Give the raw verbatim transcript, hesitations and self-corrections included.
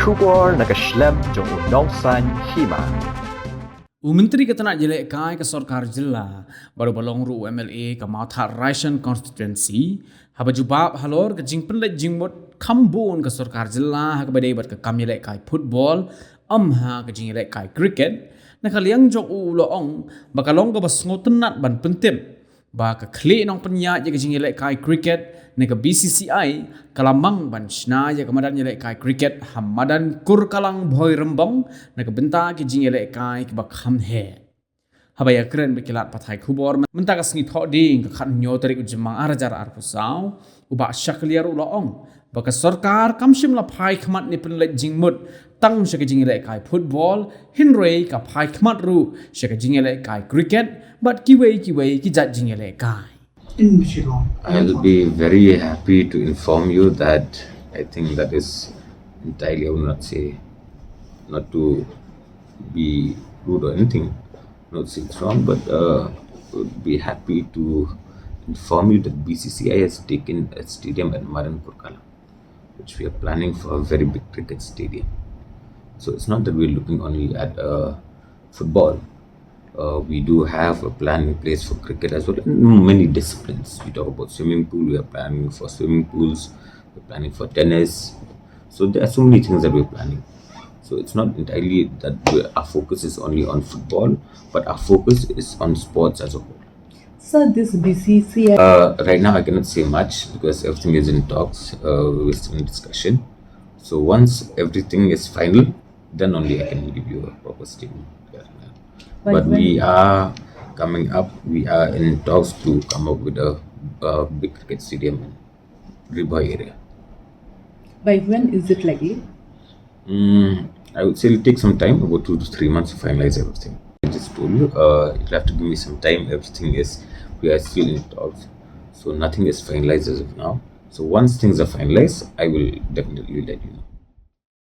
Khubor na ka shlem jong u Nongsaiñ Hima. U Myntri ka tnat ïalehkai ka sorkar jylla bad uba long ruh u M L A ka Mawthadraishan constituency, haba jubab halor ka jingpynleit jingmut kham bun ka sorkar jylla ha kaba ïadei bad ka kam ïalehkai football, ym ha ka jingïalehkai cricket, na ka liang jong u u la ong ba ka long kaba sngewtynnat ban pyntip ba ka khlieh nongpynïaid ïa ka jingïalehkai cricket na ka B C C I ka la mang ban shna ïa ka madan ïalehkai cricket ha madan Kurkalang Bhoirymbong na ka bynta ki jingïalehkai kiba kham heh. Haba ïakren bad ki lad pathai khubor mynta ka sngi Thohdieng ka khathynñiew tarik u Jymmang ar hajar arphew saw, u Bah Shakliar u la ong ba ka sorkar kam shym la phai khmat ne pynleit jingmut tang sha ka jingïalehkai football, hynrei ka phai khmat ruh sha ka jingïalehkai cricket bad kiwei kiwei ki jait jingïalehkai. I'll be very happy to inform you that I think that is entirely, I will not say, not to be rude or anything, not say it's wrong, but uh, would be happy to inform you that B C C I has taken a stadium at Madan Kurkalang, which we are planning for a very big cricket stadium. So it's not that we're looking only at uh, football. Uh, we do have a plan in place for cricket as well, in many disciplines. We talk about swimming pool, we are planning for swimming pools, we're planning for tennis. So there are so many things that we're planning. So it's not entirely that we, our focus is only on football, but our focus is on sports as a whole. So this B C C I. Uh, right now, I cannot say much because everything is in talks. Uh, we're still in discussion. So once everything is final, then only I can give you a proper statement. Yeah. But, but we are coming up. We are in talks to come up with a, a big cricket stadium in Ri Bhoi area. By when is it likely? Mm, I would say it'll take some time, about two to three months to finalize everything. I just told you, uh, you'll have to give me some time. Everything is, we are still in talks, so nothing is finalized as of now. So once things are finalized, I will definitely let you know.